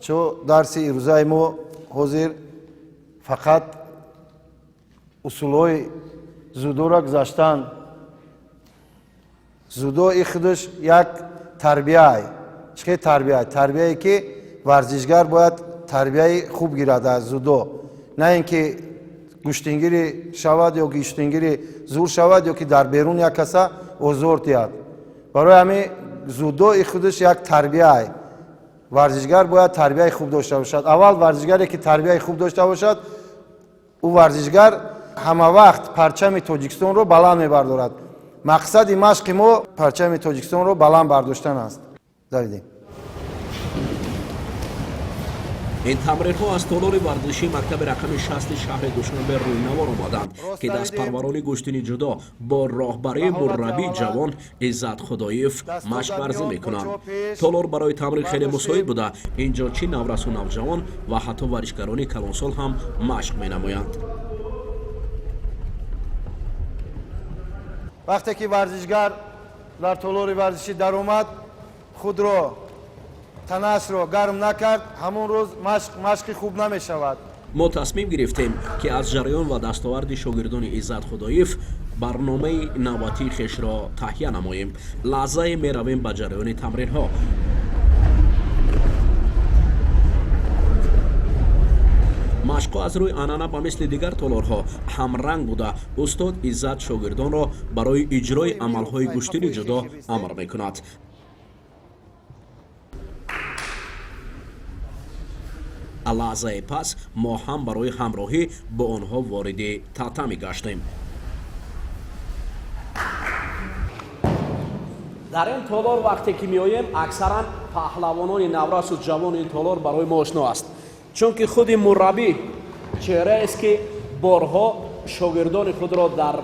Бачаҳо, дарси ирӯзаи мо ҳозир фақат усулҳои дзюдоро гузаштан. Дзюдо и худаш як тарбияй. Чӣ хел тарбия? Тарбияе, ки варзишгар бояд тарбияи хуб гирад аз дзюдо, на ин ки гӯштингирӣ шавад ё гӯштингири зур шавад, ё ки дар берун як каса озор диҳад. Барои ҳамин дзюдо и худаш як тарбияй. Варзишгар бояд тарбияи хуб дошта бошад. Аввал варзишгаре, ки тарбияи хуб дошта бошад, ӯ варзишгар ҳама вақт парчами Тоҷикистонро баланд мебардорад. Мақсади машқи мо парчами Тоҷикистонро баланд бардоштан аст. Давидем. Ин тамринҳо аз толори варзишии мактаби рақами 60 шаҳри Душанбе рӯйнавор омаданд, ки дастпарварони гӯштини ҷудо бо роҳбарии мураббии ҷавон Иззат Худоев машқварзӣ мекунанд. Толор барои тамрин хеле мусоид буда, ин ҷо чӣ наврасу навҷавон ва ҳатто варзишгарони калонсол ҳам машқ менамоянд. Вақте ки варзишгар дар толори варзишӣ даромад, худро, танашро гарм накард, ҳамон рӯз машқ машқи хуб намешавад. Мо тасмим гирифтем, ки аз ҷараён ва дастоварди шогирдони Иззат Худоев барномаи навбатии хешро таҳия намоем. Лаҳзае меравем ба ҷараёни тамринҳо. Машқҳо аз рӯи анъана ба мисли дигар толорҳо ҳамранг буда, устод Иззат шогирдонро барои иҷрои амалҳои гӯштини ҷудо амр мекунад. Лаҳзаи пас мо ҳам барои ҳамроҳӣ бо онҳо вориди татами гаштем. Дар ин толор вақте ки меоем, аксаран паҳлавонони наврасу ҷавони ин толор барои мо ошно аст, чунки худи мураббӣ чеҳраест, ки борҳо шогирдони худро дар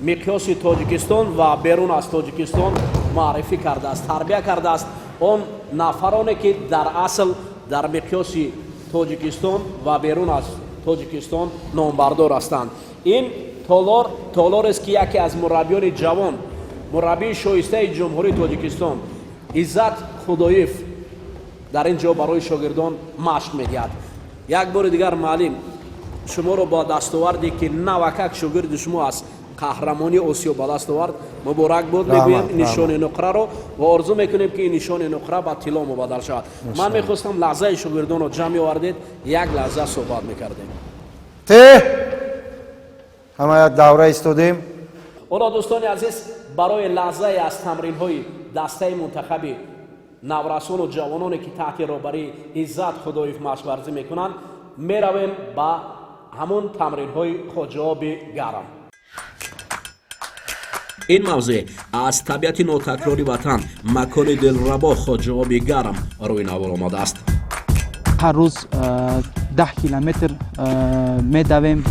миқёси Тоҷикистон ва берун аз Тоҷикистон муаррифӣ кардааст, тарбия кардааст. Он нафароне, ки дар асл дар миқёси Тоҷикистон ва берун аз Тоҷикистон номбардор ҳастанд. Ин толор толорест, ки яке аз мураббиёни ҷавон, мураббии шоистаи Ҷумҳурии Тоҷикистон Иззат Худоев дар ин ҷо барои шогирдон машқ медиҳад. Як бори дигар, муаллим, шуморо бо дастоварде, ки навакак шогирди шумо аст, қаҳрамонии Осиё ба даст овард, муборак буд мегӯем. Нишони нуқраро ва орзу мекунем, ки ин нишони нуқра ба тилло мубаддал шавад. Ман мехостам, лаҳзаи шогирдонро ҷамъ меовардед, як лаҳза суҳбат мекардем. Те ҳама як давра истодем. Ҳоло, дӯстони азиз, барои лаҳзае аз тамринҳои дастаи мунтахаби наврасону ҷавононе, ки таҳти роҳбарии Иззат Худоев машқварзӣ мекунанд, меравем ба ҳамон тамринҳои Хоҷаоби Гарм. Ин мавзеъ аз табиати нотакрори ватан, макони дилрабо Хоҷаоби Гарм рӯи навор омадааст. Ҳар рӯз 10 километр медавем.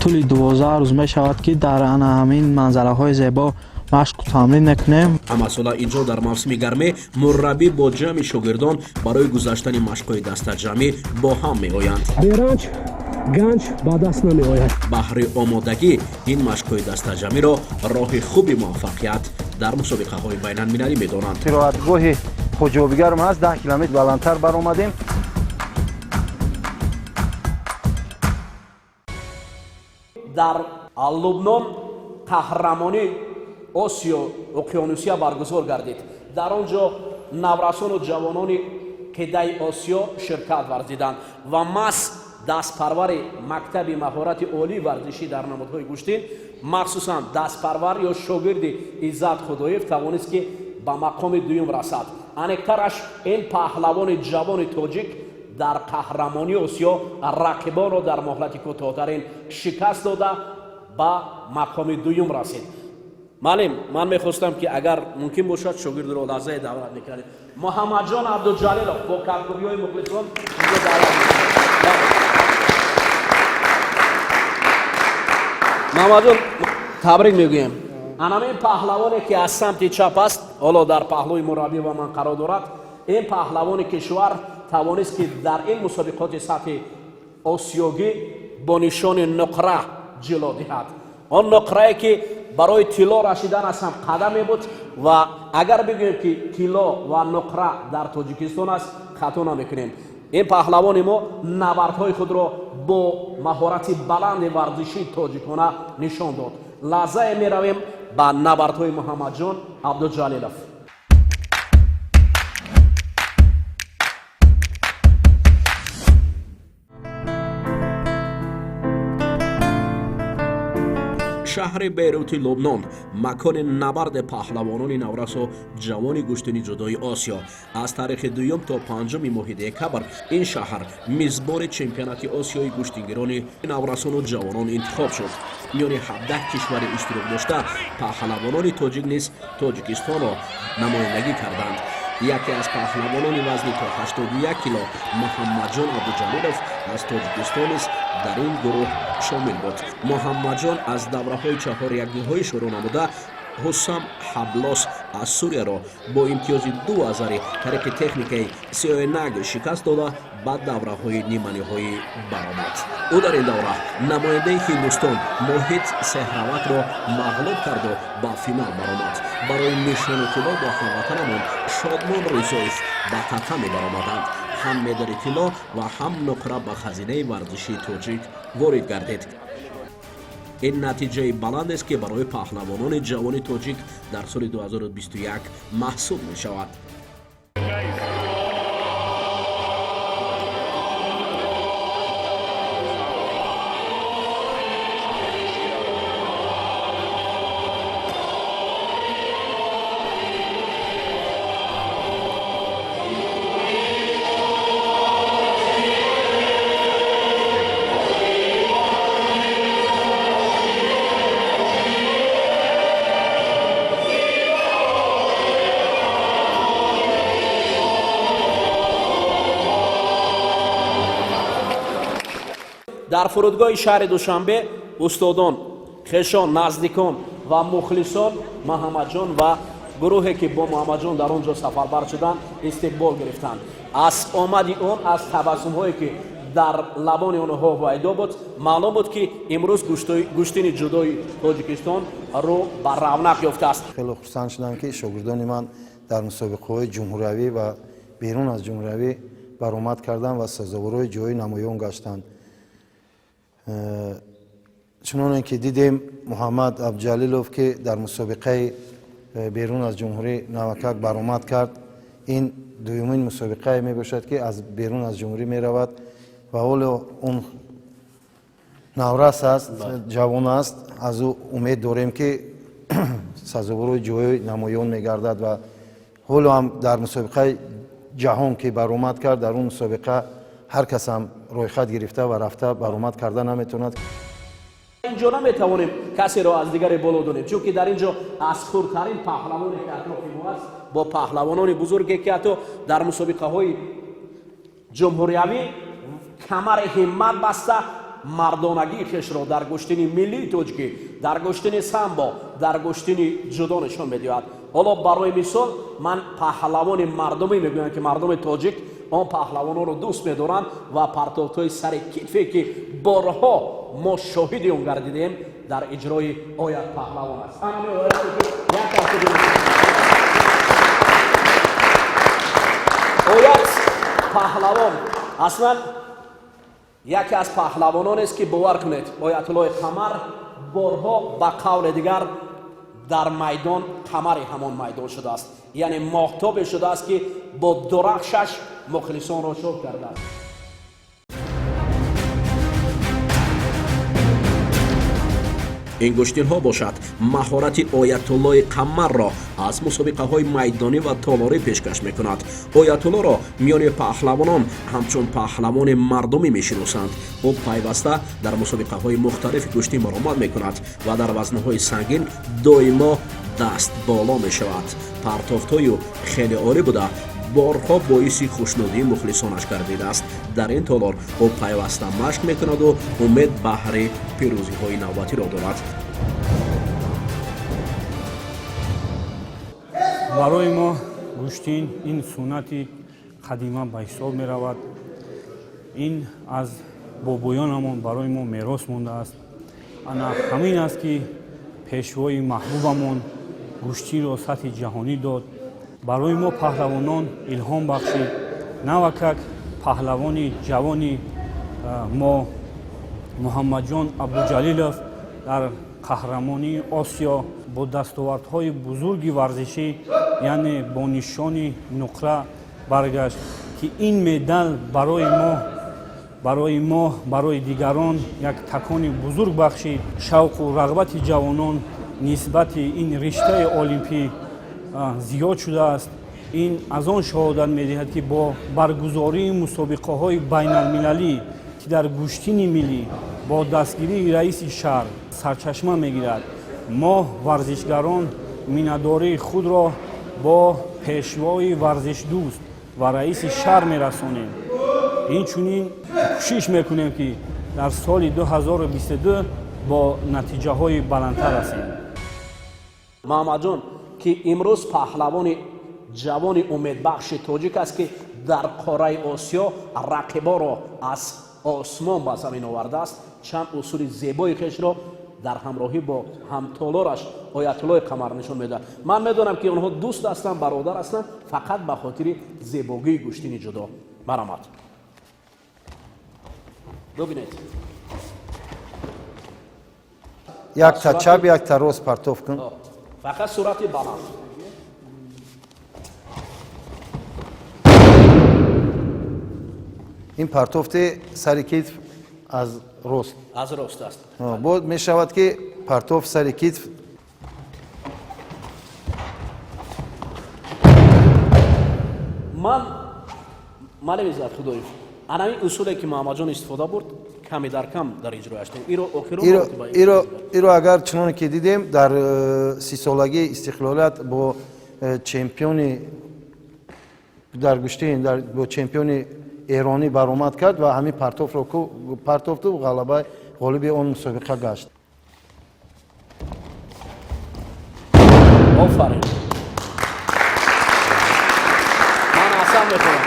Тӯли 12 рӯз мешавад, ки дар ана ҳамин манзараҳои зебо машқу тамрин мекунем. Ҳамасола инҷо дар мавсими гармӣ мураббӣ бо ҷамъи шогирдон барои гузаштани машқҳои дастаҷамъӣ бо ҳам меоянд. Беранҷ ганҷ ба даст намеояд. Баҳри омодагӣ ин машқҳои дастаҷамъиро роҳи хуби муваффақият дар мусобиқаҳои байналмилалӣ медонанд. Истироҳатгоҳи Хоҷаобигарм ҳаст, 10 километр баландтар баромадем. Дар Лубнон қаҳрамонии Осиё Уқёнусия баргузор гардид. Дар он ҷо наврасону ҷавонони қитъаи Осиё ширкат варзиданд ва маҳз дастпарвари мактаби маҳорати олии варзишӣ дар намудҳои гӯштин, махсусан дастпарвар ё шогирди Иззат Худоев, тавонист, ки ба мақоми дуюм расад. Аниқтараш, ин паҳлавони ҷавони тоҷик дар қаҳрамонии Осиё рақибонро дар муҳлати кӯтоҳтарин шикаст дода, ба мақоми дуюм расид. Муаллим, ман мехостам, ки агар мумкин бошад, шогирдро лаҳзае даъват мекардем. Муҳаммадҷон Абдуҷалилов бо кафкӯбиҳои мухлисон инҷо даъват мекунем. Муҳаммадҷон, табрик мегӯем. Анамин паҳлавоне, ки аз самти чап аст, ҳоло дар паҳлӯи мураббӣ ва ман қарор дорад, ин паҳлавони кишвар тавонист, ки дар ин мусобиқоти сатҳи осиёгӣ бо нишони нуқра ҷило диҳад, он нуқрае, ки барои тилло расидан аз ҳам қадаме буд ва Агар бигӯем, ки тилло ва нуқра дар Тоҷикистон аст, хато намекунем. Ин паҳлавони мо набардҳои худро бо маҳорати баланди варзишии тоҷикона нишон дод. Лаҳзае меравем ба набардҳои Муҳаммадҷон Абдуҷалилов. Шаҳри Бейрути Лубнон, макони набарди паҳлавонони наврасу ҷавони гӯштини ҷудои Осиё. Аз таърихи дуюм то панҷуми моҳи декабр ин шаҳр мизбони чемпионати Осиёи гӯштингирони наврасону ҷавонон интихоб шуд. Миёни 17 кишвари иштирок дошта, паҳлавонони тоҷик низ Тоҷикистонро намояндагӣ карданд. Яке аз паҳлавонони вазни то 81 кило, Муҳаммадҷон Абдуҷалилов аз Тоҷикистон низ дар ин гурӯҳ шомил буд. Муҳаммадҷон аз давраҳои чаҳорякниҳоӣ шурӯъ намуда, Ҳусам Ҳаблос аз Сурияро бо имтиёзи ду азари тариқи техникаи сеоенаг шикаст дода, ба давраҳои ниманиҳоӣ баромад. Ӯ дар ин давра намояндаи Ҳиндустон Моҳит Сеҳраватро мағлуб карду ба финал баромад. Барои нишону тилло бо ҳамватанамон Шодмон Ризоев ба татами баромаданд. Ҳам медали тилло ва ҳам нуқра ба хазинаи варзишии тоҷик ворид гардид. Ин натиҷаи баландест, ки барои паҳлавонони ҷавони тоҷик дар соли 2021 маҳсуб мешавад. Дар фурудгоҳи шаҳри Душанбе устодон, хешон, наздикон ва мухлисон Муҳаммадҷон ва гурӯҳе, ки бо Муҳаммадҷон дар он ҷо сафарбар шуданд, истиқбол гирифтанд. Аз омади он, аз табассумҳое, ки дар лабони онҳо пайдо буд, маълум буд, ки имрӯз гӯштини ҷудои Тоҷикистон рӯ ба равнақ ёфтааст. Хеле хурсанд шудам, ки шогирдони ман дар мусобиқаҳои ҷумҳуриявӣ ва берун аз ҷумҳуриявӣ баромад карданд ва сазоворҳои ҷои намоён гаштанд. Чуноне ки дидем, Муҳаммад Абдуҷалилов, ки дар мусобиқаи берун аз ҷумҳурӣ навакак баромад кард, ин дуюмин мусобиқае мебошад, ки аз берун аз ҷумҳурӣ меравад, ва ҳоло он наврас аст, ҷавон аст. Аз ӯ умед дорем, ки сазоворҳои ҷои намоён мегардад. Ва ҳоло ҳам дар мусобиқаи ҷаҳон, ки баромад кард, дар он мусобиқа ҳар кас ҳам рӯйхат гирифта ва рафта баромад карда наметавонад. Инҷо наметавонем касеро аз дигаре боло донем, чунки дар ин ҷо аз хурдтарин паҳлавоне, ки атрофи мо аст, бо паҳлавонони бузурге, ки ҳатто дар мусобиқаҳои ҷумҳуриявӣ камари ҳиммат баста, мардонагии хешро дар гӯштини миллии тоҷикӣ, дар гӯштини самбо, дар гӯштини ҷудо нишон медиҳад. Ҳоло барои мисол ман паҳлавони мардумӣ мегӯям, ки мардуми тоҷик он паҳлавононро дӯст медоранд, ва партовтҳои сари китфе, ки борҳо мо шоҳиди он гардидем, дар иҷрои Оят паҳлавон аст. Ҳамин ояте, ки як ҳафта Оят паҳлавон аслан яке аз паҳлавононест, ки бовар кунед, Оятуллои Қамар борҳо ба қавли дигар дар майдон қамари ҳамон майдон шудааст, яъне моҳтобе шудааст, ки бо дурахшаш мухлисонро шод кардааст. Ин гӯштинҳо бошад, маҳорати Оятуллои Қамарро аз мусобиқаҳои майдонӣ ва толорӣ пешкаш мекунад. Оятуллоро миёни паҳлавонон ҳамчун паҳлавони мардумӣ мешиносанд. Ӯ пайваста дар мусобиқаҳои мухталифи гӯштин баромад мекунад ва дар вазнҳои сангин доимо даст боло мешавад. Партофтҳою хеле олӣ буда, борҳо боиси хушнудии мухлисонаш гардидааст. Дар ин толор ӯ пайваста машқ мекунаду умед баҳри пирӯзиҳои навбатиро дорад. Барои мо гӯштин ин суннати қадима ба ҳисоб меравад. Ин аз бобоёнамон барои мо мерос мондааст. Ана ҳамин аст, ки пешвои маҳбубамон Гӯштиро сатҳи ҷаҳонӣ дод, барои мо паҳлавонон илҳом бахшид. Навакак паҳлавони ҷавони мо Муҳаммадҷон Абдуҷалилов дар қаҳрамонии Осиё бо дастовардҳои бузурги варзишӣ, яъне бо нишони нуқра баргашт, ки ин медал барои мо, барои дигарон як такони бузург бахшид. Шавқу рағбати ҷавонон нисбати ин риштаи олимпӣ зиёд шудааст. Ин аз он шаҳодат медиҳад, ки бо баргузории мусобиқаҳои байналмилалӣ, ки дар гӯштини миллӣ бо дастгирии раиси шаҳр сарчашма мегирад, мо варзишгарон миннатдории худро бо пешвои варзишдӯст ва раиси шаҳр мерасонем. Инчунин кӯшиш мекунем, ки дар соли 2022 бо натиҷаҳои баландтар расем. Маҳмадҷон, ки имрӯз паҳлавони ҷавони умедбахши тоҷик аст, ки дар қораи Осиё рақиборо аз осмон ба замин овардааст, чанд усули зебои хешро дар ҳамроҳӣ бо ҳамтолораш Оятуллои Қамар нишон медиҳад. Ман медонам, ки онҳо дӯст ҳастанд, бародар ҳастанд, фақат ба хотири зебогии гӯштини ҷудо. Баромад, бубинед. Якта чап, якта рост партов кун. Фақат суръати баланд. Ин партофти сари китф аз рост. Аз рост аст. Боз мешавад, ки партоф сари китф. Ман, малим Иззат Худоев, анами усуле, ки Муҳаммадҷон истифода бурд, ками дар кам дар иҷрояш иро охирон. Иро агар чуноне ки дидем, дар 30-солагии истиқлолият бо чемпиони дар гӯштин бо чемпиони эронӣ баромад кард ва ҳамин партофро партофту ғалаба, ғолиби он мусобиқа гашт. Офарин! Ман асан мехоҳам,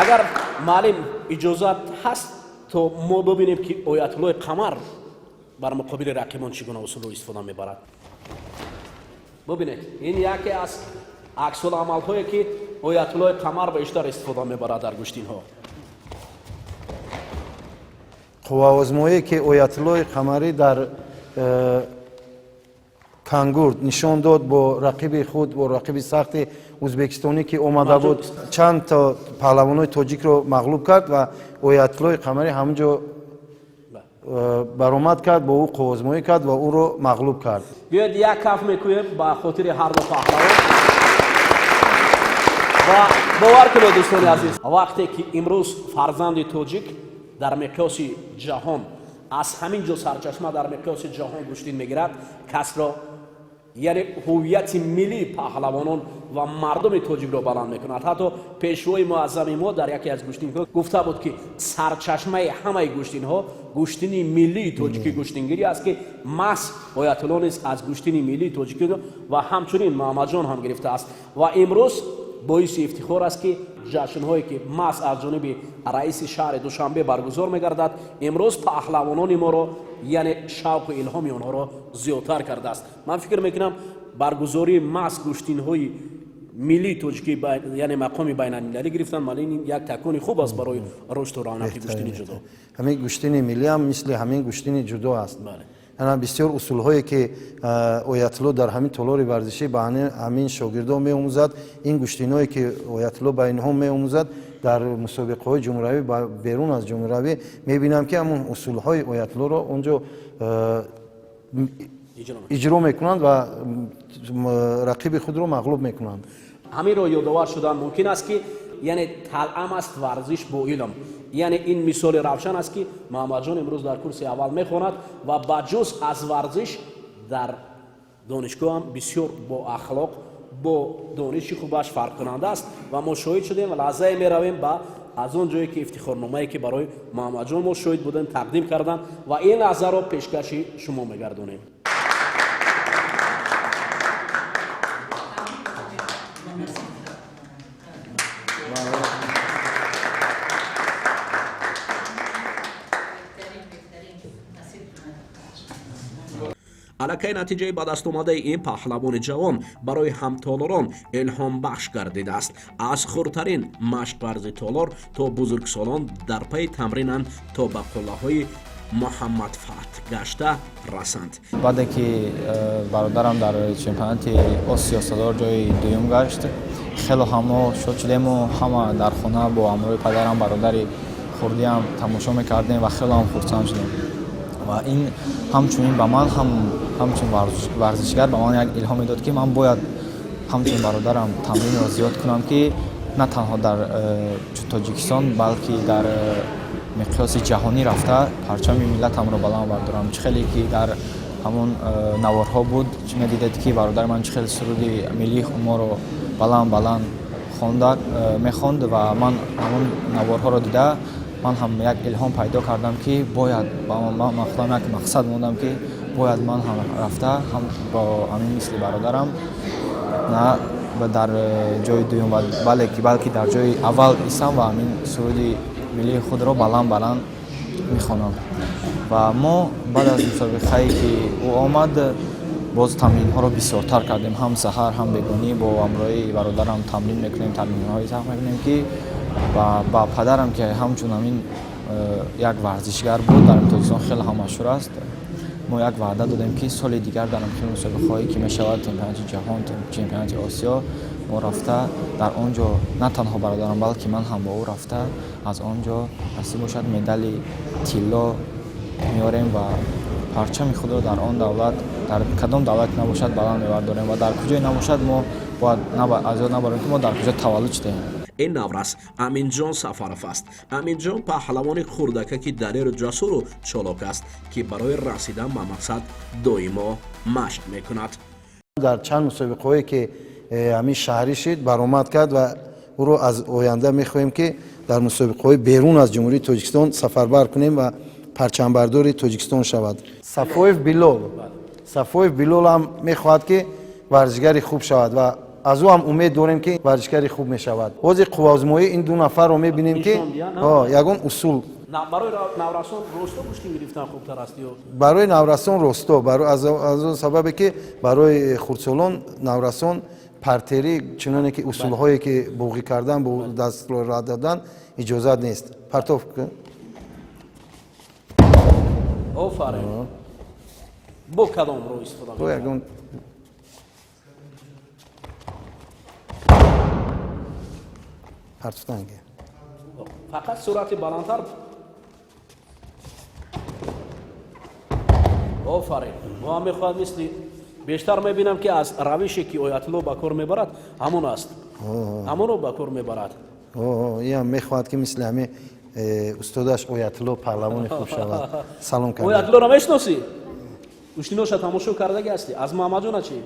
агар маълим иҷозат ҳаст, то мо бибинем, ки Оятуллои Қамар бар муқобили рақибон чӣ гуна усулро истифода мебарад. Бубинед, ин яке аз аксуламалҳое, ки Оятуллои Қамар бештар истифода мебарад дар гӯштинҳо. Қувваозмоие, ки Оятуллои Қамарӣ дар Кангурд нишон дод бо рақиби худ, бо рақиби сахти ӯзбекистонӣ, ки омада буд, чанд то паҳлавонои тоҷикро мағлуб кард ва Оятуллои Қамарӣ ҳамон ҷо баромад кард, бо ӯ қувваозмоӣ кард ва ӯро мағлуб кард. Биёед, як каф мекӯем ба хотири ҳар ду паҳлавон. Ва бовар кунед, дӯстони азиз, вақте ки имрӯз фарзанди тоҷик дар миқёси ҷаҳон, аз ҳамин ҷо сарчашма, дар миқёси ҷаҳон гӯштин мегирад, касро, яъне ҳуввияти миллии паҳлавонон ва мардуми тоҷикро баланд мекунад. Ҳатто пешвои муаззами мо дар яке аз гӯштинҳо гуфта буд, ки сарчашмаи ҳамаи гӯштинҳо гӯштини миллии тоҷикӣ гӯштингирӣ аст, ки маҳз Оятулло низ аз гӯштини миллии тоҷикӣ ва ҳамчунин Муҳаммадҷон ҳам гирифтааст. Ва имрӯз боиси ифтихор аст, ки ҷашнҳое, ки маҳз аз ҷониби раиси шаҳри Душанбе баргузор мегардад, имрӯз паҳлавонони моро, яъне шавқу илҳоми онҳоро зиёдтар кардааст. Ман фикр мекунам, баргузории маҳз гӯштинҳои миллии тоҷикӣ, яъне мақоми байналмилалӣ гирифтан, мана ин як такони хуб аст барои рушду равнақи гӯштини ҷудо. Ҳамин гӯштини миллиам мисли ҳамин гӯштини ҷудо аст. Ана бисёр усулҳое, ки Оятулло дар ҳамин толори варзишӣ ба ҳамин шогирдон меомӯзад, ин гӯштиное, ки Оятулло ба инҳо меомӯзад, дар мусобиқаҳои ҷумҳуравӣ ва берун аз ҷумҳуравӣ мебинам, ки ҳамун усулҳои Оятуллоро онҷо иҷро мекунанд ва рақиби худро мағлуб мекунанд. Ҳаминро ёдовар шудан мумкин аст, ки яъне талъам аст варзиш бо илм. Яъне ин мисоли равшан аст, ки Муҳаммадҷон имрӯз дар курси аввал мехонад ва ба ҷуз аз варзиш дар донишгоҳ ҳам бисёр бо ахлоқ, бо дониши хубаш фарқкунанда аст. Ва мо шоҳид шудем ва лаҳзае меравем ба аз он ҷое, ки ифтихорномае, ки барои Муҳаммадҷон мо шоҳид будем, тақдим карданд ва ин лаҳзаро пешкаши шумо мегардонем. Аллакай натиҷаи ба даст омадаи ин паҳлавони ҷавон барои ҳамтолорон илҳомбахш гардидааст. Аз хурдтарин машқварзи толор то бузургсолон дар пайи тамринанд, то ба қуллаҳои Муҳаммадфатҳ гашта расанд. Баъде ки бародарам дар чемпионати Осиё сазовор ҷои дуюм гашт, хело ҳамо шод шудему ҳама дар хона бо ҳамроҳи падарам, бародари хурдиам тамошо мекардем ва хело ҳам хурсанд шудем. Ва ин ҳамчунин ба ман ҳам ҳамчун варзишгар ба ман як илҳом медод, ки ман бояд ҳамчун бародарам тамринро зиёд кунам, ки на танҳо дар Тоҷикистон, балки дар миқёси ҷаҳонӣ рафта парчами миллатамро баланд бардорам. Чӣ хеле ки дар ҳамон наворҳо буд, медидед, ки бародари ман чӣ хеле суруди миллии моро баланд баланд хонда мехонд. Ва ман ҳамон наворҳоро дида, ман ҳам як илҳом пайдо кардам, ки бояд ман худам як мақсад мондам, ки бояд ман ҳам рафта ҳам бо ҳамин мисли бародарам на дар ҷои дуюм, балки дар ҷои аввал истам ва ҳамин суруди миллии худро баланд баланд мехонам. Ва мо баъд аз мусобиқае ки ӯ омад, боз тамринҳоро бисёртар кардем. Ҳам саҳар, ҳам бегонӣ бо ҳамроҳи бародарам тамрин мекунем, тамринҳои сахт мекунем, ки ба падарам, ки ҳамчун ҳамин як варзишгар буд, дар Тоҷикистон хеле ҳам машҳур аст, мо як ваъда додем, ки соли дигар дар ҳамин мусобиқаҳое ки мешавад, чемпионати ҷаҳон, чемпионати Осиё, мо рафта дар он ҷо на танҳо бародарам, балки ман ҳам бо ӯ рафта аз он ҷо насиб бошад медали тилло меорем ва парчами худро дар он давлат, дар кадом давлате набошад, баланд мебардорем. Ва дар куҷое набошад, мо бояд аз ёд набарем, ки мо дар куҷо таваллуд шудаем. Ин наврас Аминҷон Сафаров аст. Аминҷон паҳлавони хурдакаки далеру ҷасуру чолок аст, ки барои расидан ба мақсад доимо машқ мекунад. Дар чанд мусобиқаҳое ки ҳамин шаҳрӣ шид, баромад кард ва ӯро аз оянда мехоҳем, ки дар мусобиқаҳои берун аз Ҷумҳурии Тоҷикистон сафарбар кунем ва парчамбардори Тоҷикистон шавад. Сафоев Билол, Сафоев Билол ҳам мехоҳад, ки варзишгари хуб шавад ва аз ӯ ҳам умед дорем, ки варзишгари хуб мешавад. Ҳозир қувваозмоӣ ин ду нафарро мебинем, ки ягон усул. Барои наврасон росто гӯштин гирифтан хубтар аст ё? Барои наврасон росто, аз он сабабе ки барои хурдсолон, наврасон партерӣ, чуноне ки усулҳое ки буғӣ кардан, бо дастро рад додан иҷозат нест. Партов. Офарин! Бо кадом роҳ истифода? Бо ягон. Партофтанге. Фақат суръати баландтар. Офарин! Мо ҳам мехоҳад мисли бештар мебинам, ки аз равише ки Оятулло ба кор мебарад, ҳамон аст, ҳамонро ба кор мебарад. Иам мехоҳад, ки мисли ҳами устодаш Оятулло паҳлавони хуб шавад. Салом кард. Оятуллоро мешиносӣ? Гӯштиноша тамошо кардаги ҳастӣ? Аз Муҳаммадҷона чӣ?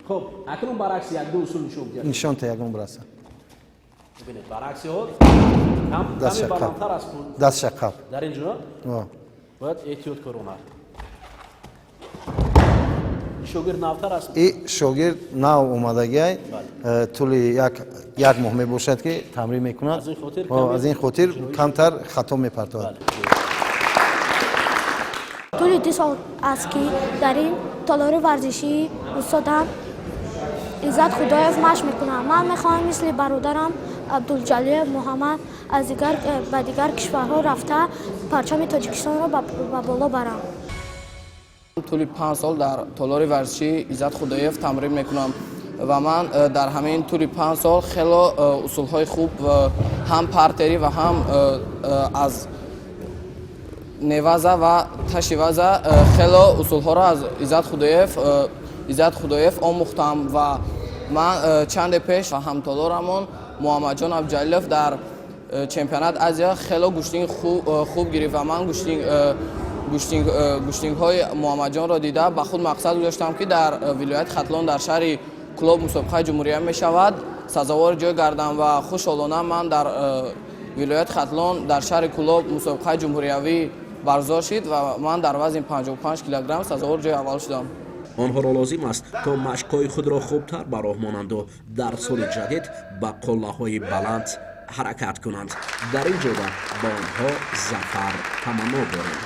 Хуб, акнун баръакси як ду усул нишон диҳад. Нишон та, ягон браса. Бибинед, баръакси ҳо каме баландтар аст. Дастша қаб. Дар ин ҷо бояд эҳтиёткорона. Шогирд навтар аст. И шогирд нав омадагиай, тӯли як моҳ мебошад, ки тамрин мекунад. Аз ин хотир камтар хато мепартовад. Тӯли 2 сол аст, ки дар ин толори варзишии устодам Иззат Худоев машқ мекунам. Ман мехоҳам мисли бародарам Абдулҷалилов Муҳаммад аз дигар ба дигар кишварҳо рафта парчами Тоҷикистонро ба боло барам. Тӯли 5 сол дар толори варзишии Иззат Худоев тамрин мекунам ва ман дар ҳамин тӯли 5 сол хело усулҳои хуб, ҳам партерӣ ва ҳам аз неваза ва ташиваза, хело усулҳоро аз Иззат Худоев омӯхтам. Ва ман чанде пеш ҳамтолорамон Муҳаммадҷон Абдуҷалилов дар чемпионат Азия хело гӯштини хуб гирифт ва ман гӯштингҳои Муҳаммадҷонро дида, ба худ мақсад гузоштам, ки дар вилояти Хатлон, дар шаҳри Кӯлоб мусобиқаи ҷумҳурия мешавад, сазовори ҷой гардам. Ва хушҳолона ман дар вилояти Хатлон, дар шаҳри Кӯлоб мусобиқаи ҷумҳуриявӣ баргузор шид ва ман дар вазни 55 килограмм сазовори ҷои аввал шудам. Онҳоро лозим аст, то машқҳои худро хубтар ба роҳ монанду дар соли ҷадид ба қуллаҳои баланд ҳаракат кунанд. Дар ин ҷода ба онҳо зафар таманно дорем.